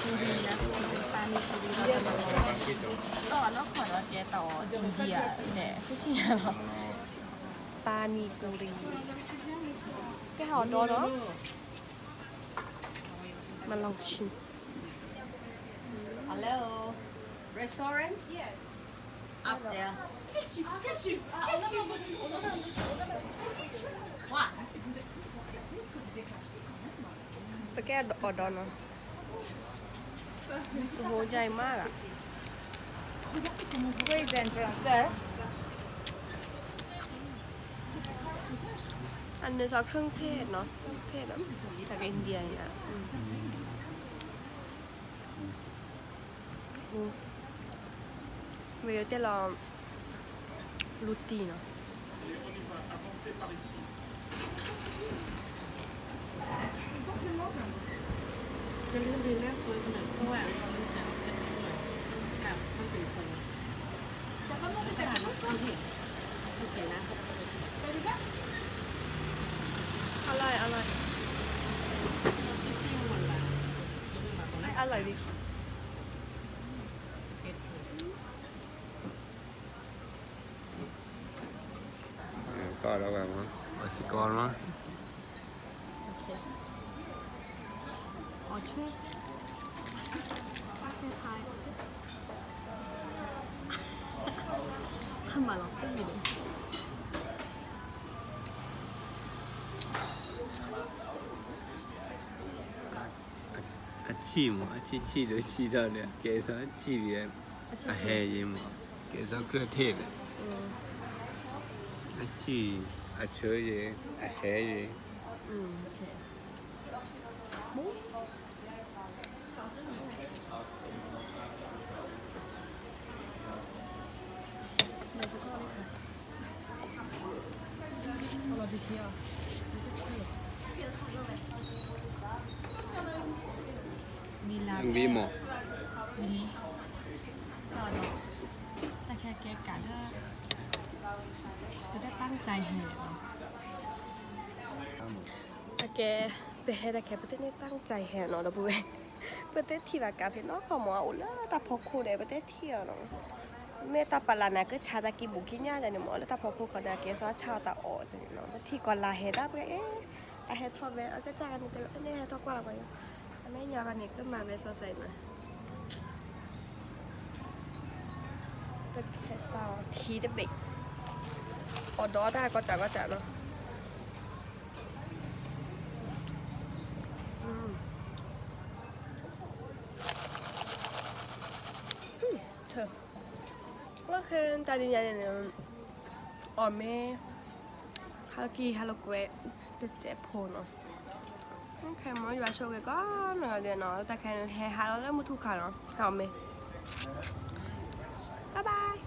ပူရံနီၤ, ပူရံ, ပၢ်နံပူရံလီၤ, ဒီးအနီၢ်ကီၢ်ဒီးကဲတၢ်အီၣ် India န့ၣ် ကဆ့ၣ်ညါလီၤ. ပၢ်နံပူရံ, ကဲဟီၣ်ဒီးနီၤ, မၤလီၤဆံ Hello, restaurant? Yes. Upstairs. What? ပကဲအီၣ်ဒီးနီၤ, တဟိကၢအံၤမးဂၤ, Where is the entrance? There. အန့ၣ်စီၤ เครื่องเทศ နီၤ, เครื่องเทศ နီၤ, တၢ်က India န့ၣ် မ့ၢ်ယတဲလီၤ roti နီၤ. Alright, alright. Alright. ကီၢ်ဒီးဝဲမး, အီၣ်စ့ၢ်ကီးမး. အီၣ်ဆူ, ဖဲဖဲ, ဖဲမၤလီၤဖဲမံၤန့ၣ် အဆံၣ်မး, အဆံၣ်ဆံၣ်ဒီးဆံၣ်ထီၣ်ဒီး ကဲစီဆံၣ်ဘၣ်, အဟဲယံၤမး, ကဲစီချၢထံၣ်ဒီး အဆံၣ်, အဆၢယံၤ, အဟဲယံၤ. မံၤမး, တၢ်ခဲကဲကးလၢ ပတတၢ်ကၠဲဟဲလီၤ. အကဲ, ပဟဲတၢ်ခဲ ပတန့ၢ်တၢ်ကၠဲဟဲနီၤ ဒီပုၢ်ဝဲၢ်, ပတထံၣ်ဘၣ်ကးဖဲနီၢ်ကီၢ်မး အအိၣ်လၢတၢ်ဖီခိၣ်ဒီး ပတထံၣ်အီၤနီၤ. မ့ၢ်တၢ်ပာ်လၢ်န့ၣ် ကဆါတၢ်ကံၢ်ဘူးကံၢ်ညါန့ၣ်မး လၢတၢ်ဖီခိၣ်ဃီဒီး ကဲစီဆါအီၣ်တၢ်အီၣ်န့ၣ်နီၤ. ပထံၣ်ကီၢ်လၢ်ဟဲတၢ်ပှဲၤ, အဟဲထီၣ်ဝဲ အကစၢ်ဂၤန့ၣ်တဲဝဲ အန့ၣ်ဟဲထီၣ်ကွၢ်လီၤကွၢ်ယီၤ, အမ့ၢ်ညါဘၣ်န့ၣ် ကမၤဝဲစီဆဲးနီၤ. ပကဟဲစးအီၤထံတဘ့ၣ်, အီၣ်ဒီးတၢ်ကီၢ်စးကီၢ်စးနီၤ. လၢခဲတၢ်ဒ်ညါန့ၣ် အီၣ်မ့ၢ် ဟါလၢကံၢ်ဟါလၢကွဲ တစဲးဖိနီၤ. ခဲမ့ၢ်ယွၤဆိၣ်ဂ့ၤကီးနီၤဒဲးနီၤ တၢ်ခဲန့ၣ် ဟဲဟးလီၤလၢမုၢ်ထူၣ်ခါနီၤ ဟဲအီၣ်မ့ၢ် bye bye.